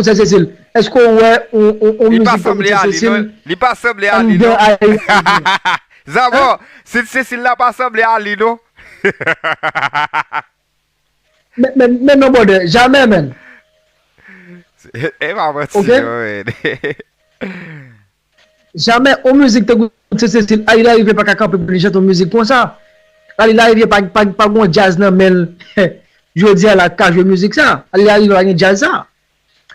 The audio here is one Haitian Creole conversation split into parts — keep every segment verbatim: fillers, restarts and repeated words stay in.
Sèt Sesil? Èske w wè yon, yon, yon mizik tankou Sèt Sesil anndan Ayiti? Li pa sanble a li, non. Li pa sanble a li, non. Zabò, Sèt Sesil la pa sanble a li, non. Men, men, men non, brother, jamè, man. E pa manti, non, man. Jamè, yon mizik tankou Sèt Sesil, Alil Arivé pa ka kanpe pou li chante yon mizik konsa. Alil Arivé pa, pa, pa gen yon djaz nan men l jodi a la k ka jwe mizik sa. Alil Arivé pa gen djaz sa.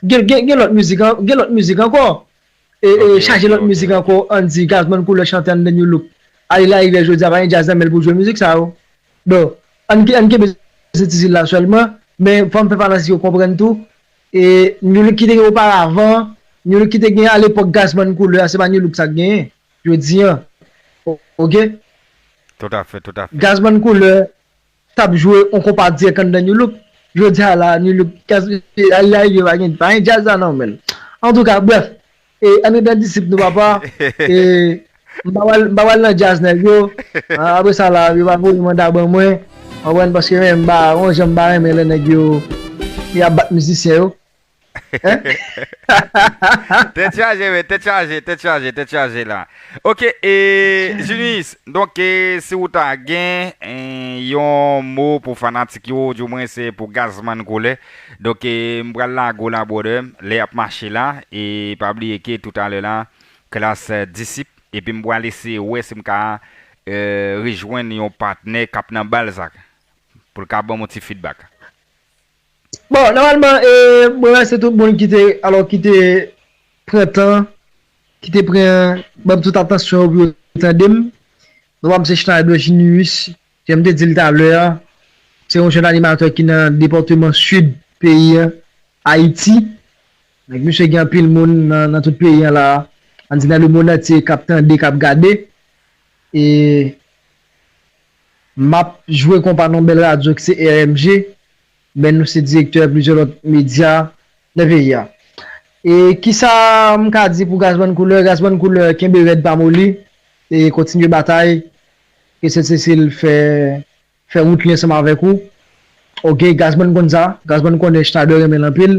Gen, gen, gen lòt mizik an-, gen lòt mizik ankò. E, e, chaje lòt mizik ankò, ann di Gazman Koulè chante anndan New Look. Alil Arivé jodi a pa gen djaz nan men l pou jwe mizik sa yo. Bon, ann, ann kenbe Sèt Sesil la sèlman, men fò m fè fanatik yo konprann tou. E New Look ki te gen oparavan, New Look ki te gen alepòk Gazman Koulè a, se pa New Look sa k genyen jodi a. O-, oke? Toutafè, toutafè. Gazman Koulè t ap jwe yon konpa dirèk anndan New Look. Jodi a la, New Look, Gaz-, Alil Arivé pa gen, pa gen djaz la nan men l. Antouka, brèf, e, ann ret nan disip nou, papa. E, m pa pral, m pa pral nan djaz nèg yo. A, apre sa la, yo va voye manda ban mwen. Konprann? Paske men m pa, yon jan m pa renmen lè nèg yo, y ap bat mizisyen yo. Hein? Tèt chaje, men, tèt chaje, tèt chaje, tèt chaje la. Oke, e, Junis, donk, e, si w ta gen, e, yon mo pou fanatik yo, di mwen se pou Gazman Koulè. Donk, e, m pral lage w la, brother, lè y ap mache la, e pa bliye ke toutalè la, klas, e, disip, epi m pral eseye wè si m ka, e, rejwenn yon patnè k ap nan bal sa, pou l ka ban m yon ti feedback. Bon, nòmalman, e, mwen remèsye tout moun ki te, alò, ki te pran tan, ki te pran, ban m tout atansyon yo pou yo tande m. Non pa m se Schneider Junius, jan m te di l talè a, se yon jèn animatè ki nan depatman sid peyi a, Ayiti. Donk, misye gen anpil moun nan, nan tout peyi a la, ann di nan lemonn antye k ap tande, k ap gade. E m ap jwe konpa nan yon bèl radyo ki se R M G, men nou se direktè plizyè lòt medya nan peyi a. E kisa m ka di pou Gazman Koulè? Gazman Koulè, kenbe rèd, pa moli, e kontinye batay, ke Sèt Sesil fè, fè wout li ansanm avèk ou. Oke, Gazman konn sa, Gazman konnen Schneider renmen l anpil.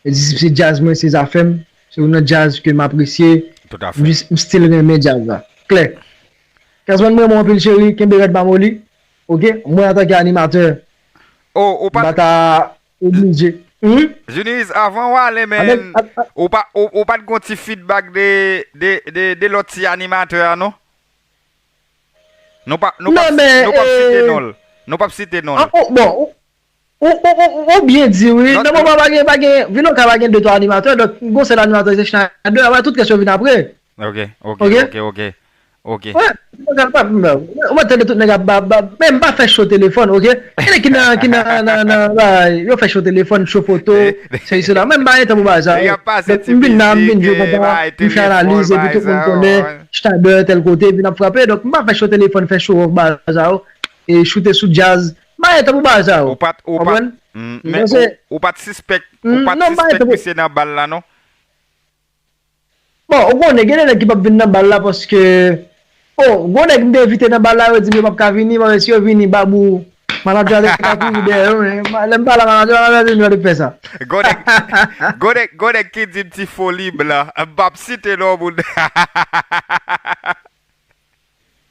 E disip se djaz mwen, se zafè m, se youn nan djaz ke m apresye. Toutafè. M jis, m still renmen djaz la. Klè. Gazman, m renmen w anpil, cheri, kenbe rèd, pa moli. Oke? Mwen, antanke animatè, oh, ou pa, m pa ta oblije. Hmm? Junis, avan w ale, men, ou pa, ou, ou pa t gon ti feedback de, de, de, de lòt ti animatè a, non? Nou pa, nou pa, non, men, nou pa site, eh, non l. Nou pa site non l. Ah, oh, bon, ou, ou, ou, ou, ou byen di, wi. Nan moman pa gen, pa gen, Vinoka pa gen de twa animatè, donk, gon sèl animatè, se Schneider, apre tout rès yo vin apre. Ok, ok, ok, ok. Ok. Wè, mwen tande tout nèg ap ba, ba, men m pa fè cho telefòn, ok? Gen nèg ki nan, ki nan, nan, nan, nan, yo fè cho telefòn, cho foto, se sela. Men m pa gen tan pou bagay sa yo. Donk, m vin la, m vin jwe konpa, m fè analiz, epi tout moun konnen, Schneider, tèl kote, epi n ap frape. Donk, m pa fè cho telefòn, fè show off, bagay sa yo. E choute sou djaz. M pa gen tan pou bagay sa yo. Ou pa t, ou pa t, men ou, ou pa t sispèk, ou pa t sispèk misye nan bal la, non? Bon, ou konnen, gen de nèg ki p ap vin nan bal la paske, oh, gon nèg m te envite nan bal la, yo di m yo p ap ka vini, paske si yo vini, Babou, manadjè a te ka kouri dèyè yo, men lè m pale a manadjè, manadjè a di m yo te fè sa. Gon nèg, gon nèg, gon nèg ki di m ti foli blan, m p ap site non moun.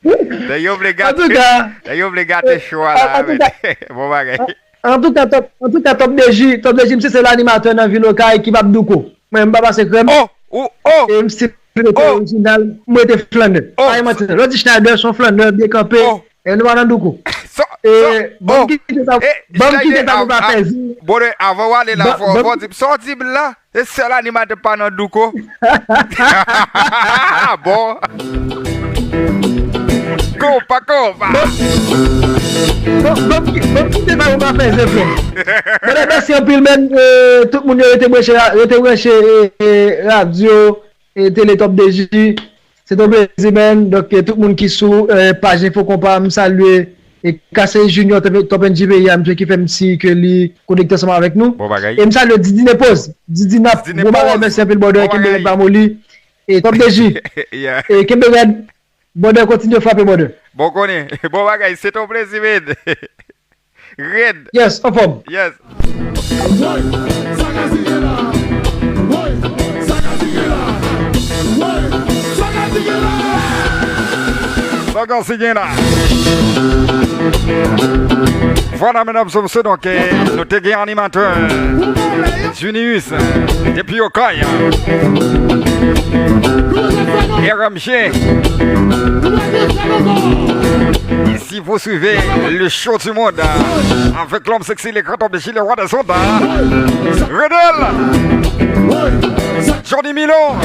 Nèg yo vle gate, nèg yo vle gate show a la, men bon bagay. Antouka, Top, antouka, Top D J, Top D J, misye se l animatè nan vil Okay ki p ap douko. Mwen, m pa pase krèm. Oh, ou, oh, e m still rete orijinal, m rete flannè. Oh, pa gen manti. Lè w di Schneider se yon flannè, byen kanpe, e nou pa nan douko. E ban m kite sa, ban m kite sa pou pa pèdi. Bon, avan w ale la, fò, fò w di m, sa w di m la? E sèl animatè pa nan douko. Bon. Konpa, konpa. Bon, bon, bon, bon, kite sa, ou pa fè zefò. Bon, mèsi anpil, men, euh, tout moun yo rete branche, rete branche, euh, euh, radyo, euh, tele Top D J. Se te yon plezi, man. Donk, eh, tout moun ki sou, eh, paj Enfo Konpa, m salye, eh, K C Junior, Top, Top N J P A, misye ki fè m si ke li konekte ansanm avèk nou. Bon bagay. E m salye Didi Nepoz. Didi Nap, gwo bagay, mèsi anpil, brother, kenbe rèd pa moli. E Top D J, eh, kenbe rèd, brother, kontinye frape, brother. Bon, konnen. Bon bagay, se te yon plezi, man. Rèd. Yes, anfòm. Yes. Woy, sa ka site la. Sa se gen la. Vwala, medam, se donk, eh, nou te gen animatè Junius, eh, depi Okay, eh, R M G. Et si vous suivez le show du monde, eh, avec l'homme sexy, le grand homme, le roi des ondes, eh, Redel, Johnny Milo.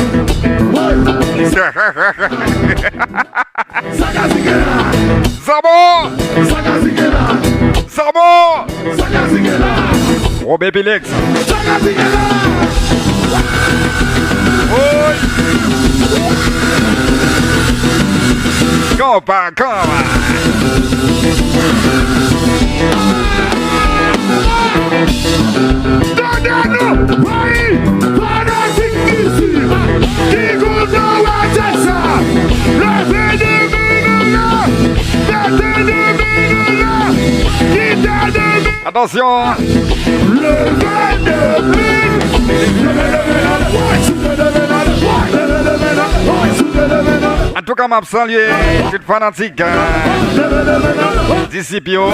Sa ka zike la. Zamo! Sa ka zike la. Zamo! Sa ka zike la. Robert Pilex. Sa ka zike la. Oy! Konpa, konpa. Tande nou, woy! Fanatik mizik ki gon dwa tèt sa. Leve de men nou la. Mete de men nou la. Kite de men. Atansyon. Leve de men. Leve, leve, leve. Woy, soute de men la. Woy, leve de men la. Woy, soute de men la. Antouka, m ap salye tout fanatik, eh, Disip yo.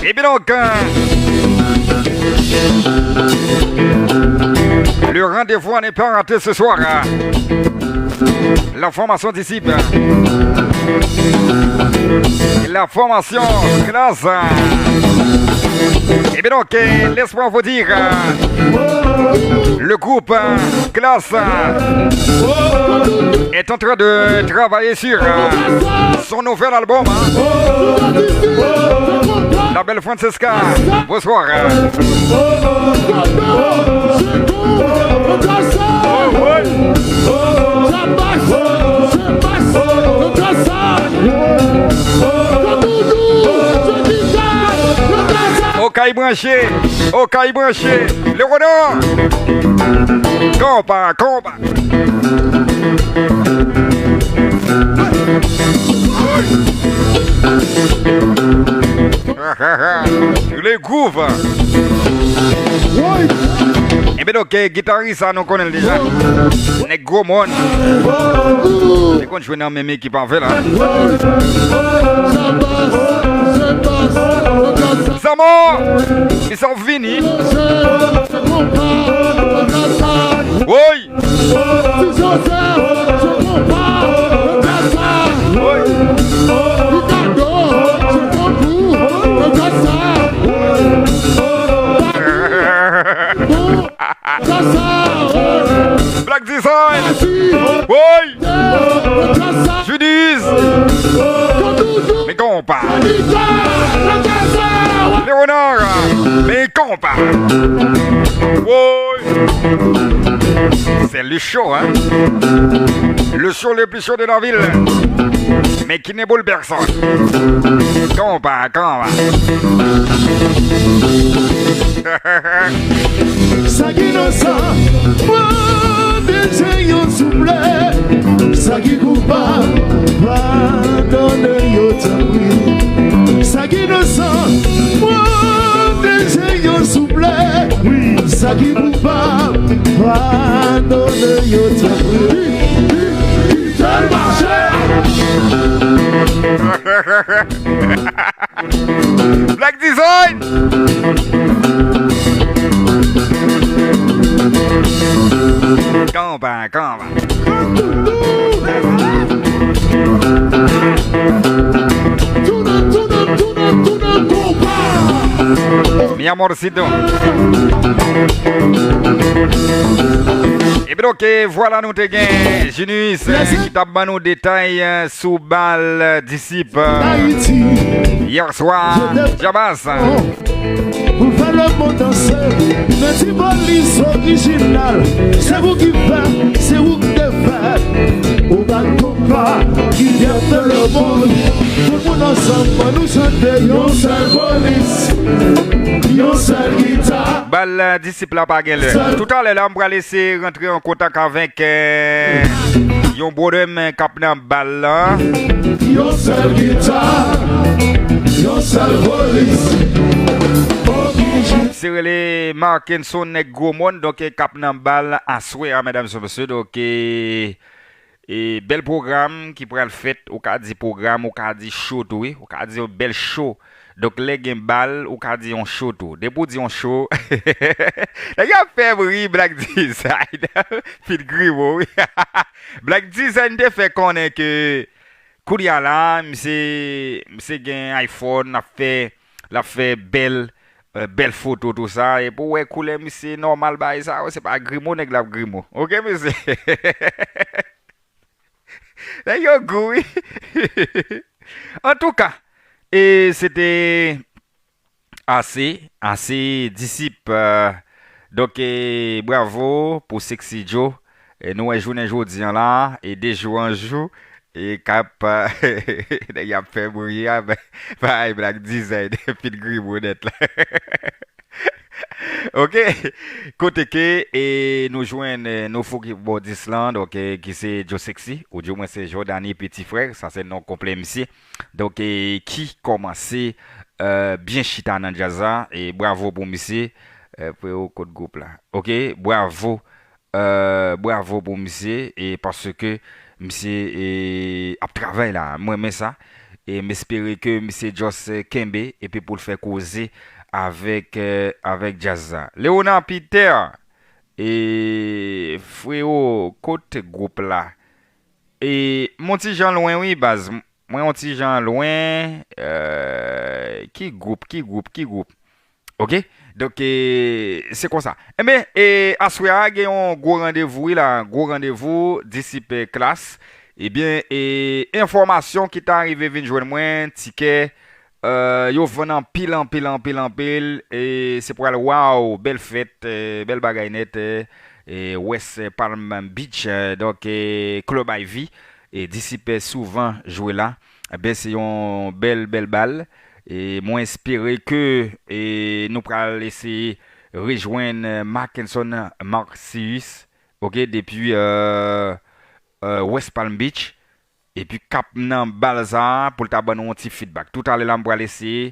Ebyen donk, eh, le rendez-vous à ne pas rater ce soir, eh, la formation Disip. La formation Classe. Ebyen donk, eh, laisse-moi vous dire, eh, le groupe, eh, Classe, eh, est en train de travailler sur, eh, son nouvel album, hein. La belle Francesca, bonsoir. Okay branche, Okay branche. Léonard. Konpa, konpa. Le groove. Ebyen donk, eh, gitaris sa nou konnen l deja. Nèg Gwo Mòn. Li konn jwe nan menm ekip avè la. Zamo! Li sa vini. Woy! Black Design. Woy! Judiz. Men konpa. Léonard. Men konpa. Woy! C'est le show, hein? Le show le plus chaud de la ville. Mais qui ne boule personne. Konpa, konpa. Sa ki inosan, pwoteje yo souple. Sa ki koupab, padone yo tanpri. Sa ki inosan, pwoteje yo souple. Wi, sa ki koupab, padone yo tanpri. Kite l mache. Black Design. Konpa, konpa. Mi amorcito. Ebyen, ok, vwala, nou te gen Junius, eh, ki t ap ban nou detay, eh, sou bal, eh, Disip, eh, yè swa, Jabas. Pou fè lemonn danse, nan ti polis orijinal. Se ou ki fè, se ou ki te fè. Ou bal konpa ki fè lemonn. Tout moun ansanm, ann nou chante yon sèl polis, yon sèl gita. Bal, eh, Disip la pa gen lè. Toutalè la, m pral eseye rantre an kontak avèk, eh, yon brother m k ap nan bal la. Yon sèl gita, yon sèl polis. te rele Markenson nèg Gwo Mòn, donk, k ap nan bal aswè a, medam e mesye. Donk, e, e, bèl pwogram ki pral fèt, ou ka di pwogram, ou ka di show tou, wi, ou ka di yon bèl show. Donk, lè gen bal, ou ka di yon show tou. Depi w di yon show, nèg yo ap fè bri, Black Design. Fit Grimaud, wi. Black Design te fè konnen ke kounye a la, misye, misye gen iPhone, l ap fè, l ap fè bèl, eh, bèl foto, tou sa. E pou w wè koulè misye nòmal, bagay sa yo, se pa grimo nèg la ap grimo. Oke, mesye? Nèg yo gou, wi. Antouka, e se te ase, ase disip. Eh, donk, eh, bravo pou Sexy Joe. Eh, nou wè jounen jodi an la, e de jou an jou, e k ap, nèg y ap fè bri a, men, bay Black Design, Fit Grimaud nèt la. Oke, kote ke, e nou jwenn, eh, nou fou ki bò dis lan, donk, eh, ki se Joe Sexy, ou di mwen se Jordany Petit Frère, sa se non konplè misye. Donk, eh, ki kòmanse, eh, byen chita nan djaz la, e bravo pou misye, eh, freo, kot gwoup la. Oke, bravo, eh, bravo pou misye, e paske misye, e, ap travay la, mwen renmen sa, e m espere ke misye just, eh, kenbe, epi pou l fè koze avèk, eh, avèk djaz la. Leona Peter, e freo, kot gwoup la? E m on ti jan lwen, wi, baz. M-, mwen on ti jan lwen. Eh, ki gwoup, ki gwoup, ki gwoup? Oke? Donk, e, se konsa. Enben, e, aswè a, gen yon gwo randevou, wi, la. Gwo randevou, Disip, eh, Klas. Ebyen, e, enfòmasyon ki ta rive vin jwenn mwen, tikè, eh, yo vann anpil, anpil, anpil, anpil. E se pral, waw, bèl fèt, eh, bèl bagay nèt, eh, e West Palm Beach, eh, donk, e Club Ivy, e Disip souvan jwe la. Enben, se yon bèl, bèl bal. E mwen espere ke, e nou pral eseye rejwenn, eh, Markenson Marcius, oke, depi, eh, eh, West Palm Beach. Epi k ap nan bal sa a pou l ta ban nou yon ti feedback. Toutalè la, m pral eseye